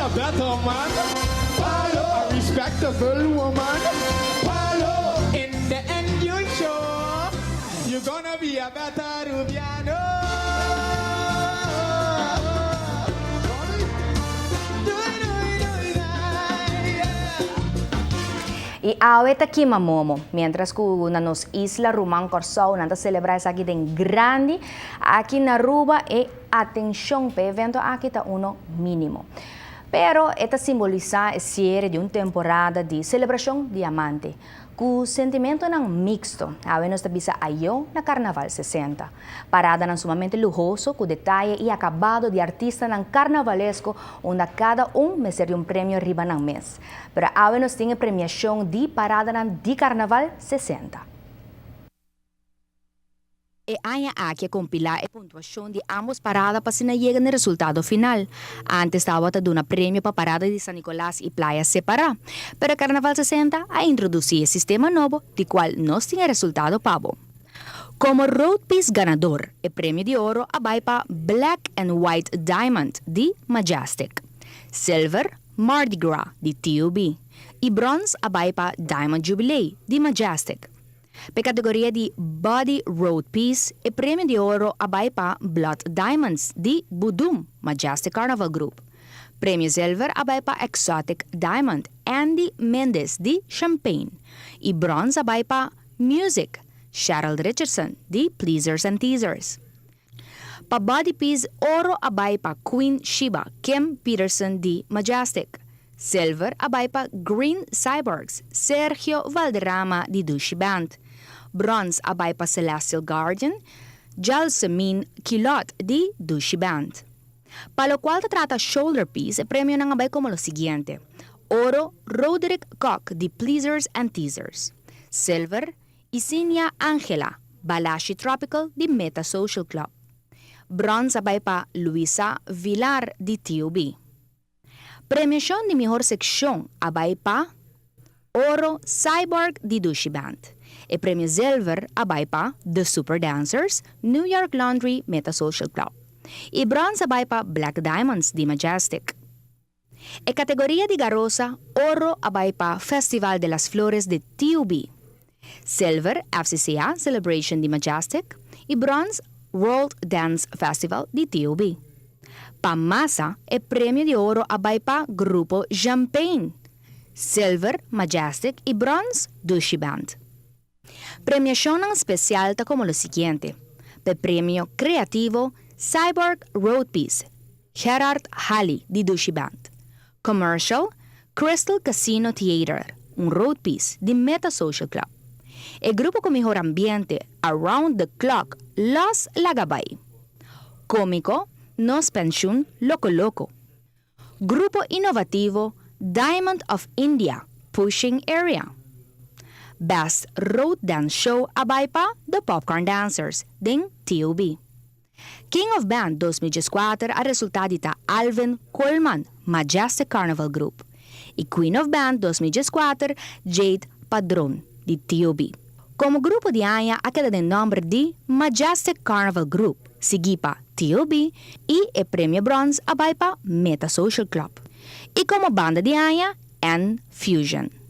a better man, Palo, a respectable woman, Palo. In the end you'll show you're gonna be a better Rubiano. I awe ta kima momo. Mientras ku na nos isla ruman Kòrsou nan ta selebrá esaki den grandi, aki na Aruba e atenshon pa e evento aki ta uno mínimo. Pero e ta simbolisá e siere di un temporada di selebrashon diamante. Ku sentimentonan miksto, awe nos ta bisa ayo na Karnaval 60. Paradanan sumamente luhoso ku detaye i akabado di artistanan karnavalesko unda kada un mester di un premio riba nan mes. Pero awe nos tin e premiashon di paradanan di Karnaval 60. E aña aki a kompilá e puntuashon di ámbos parada pa asina yega na e resultado final. Ántes tabata duna premio pa parada di San Nicolas i Playa separá, pero e Carnaval 60 a introdusí e sistema nobo di kual nos tin e resultado pa bo. Komo roadpiece ganador, e premio di oro a bai pa Black and White Diamond di Majestic, Silver, Mardi Gras di TUB i Bronze a bai pa Diamond Jubilee di Majestic. P'e kategoria di Body Road Piece e premio di oro a bai pa Blood Diamonds di Budum Majestic Carnival Group. Premio zilver a bai pa Exotic Diamond Andy Mendez di Champagne i bronze a bai pa Music Sherald Richardson di Pleasers and Teasers. Pa Body Piece oro a bai pa Queen Sheba Kim Peterson di Majestic. Silver a bai pa Green Cyborgs Sergio Valderrama di Dushi Band. Bronze a bai pa Celestial Guardian Jalsemin Kilot di Dushi Band. Pa locual ta trata Shoulder Piece e premionan a bai como lo siguiente, Oro Roderick Kock di Pleasers and Teasers. Silver Isinia Angela, Balashi Tropical di Meta Social Club. Brons a bai pa Luisa Vilar di TUB. Premiashon di mihor sekshon a bai pa Oro Cyborg di Dushi Band. E premio zilver a bai pa The Super Dancers, New York Laundry Meta Social Club. I brons a bai pa Black Diamonds di Majestic. E kategoria di garosa, oro a bai pa Festival de las Flores di TUB, silver FCCA Celebration di Majestic i brons World Dance Festival di TUB. Pa masa, e premio di oro a bai pa Grupo Champagne, silver Majestic i brons Dushi Band. Premiashonnan spesial ta komo lo siguiente, P'e premio Kreativo, Cyborg Roadpiece, Gerard Halley di Dushi Band, Commercial, Crystal Casino Theater, un roadpiece di Meta Social Club. E grupo ku mihor ambiente, Around the Clock, Los Lagabay. Kómiko, Nos Penshun Loko Loko. Grupo inovativo Diamond of India, Pushing Area. Best Road Dance Show a bai pa The Popcorn Dancers den TUB. King of Band 2014 a resultá di ta Alvin Koolman, Majestic Carnival Group, i Queen of Band 2014 Jade Padron di TUB. Komo grupo di aña a keda den nòmber di Majestic Carnival Group, siguí pa TUB i e premio bròns a bai pa Meta Social Club. I komo banda di aña N-Fusion.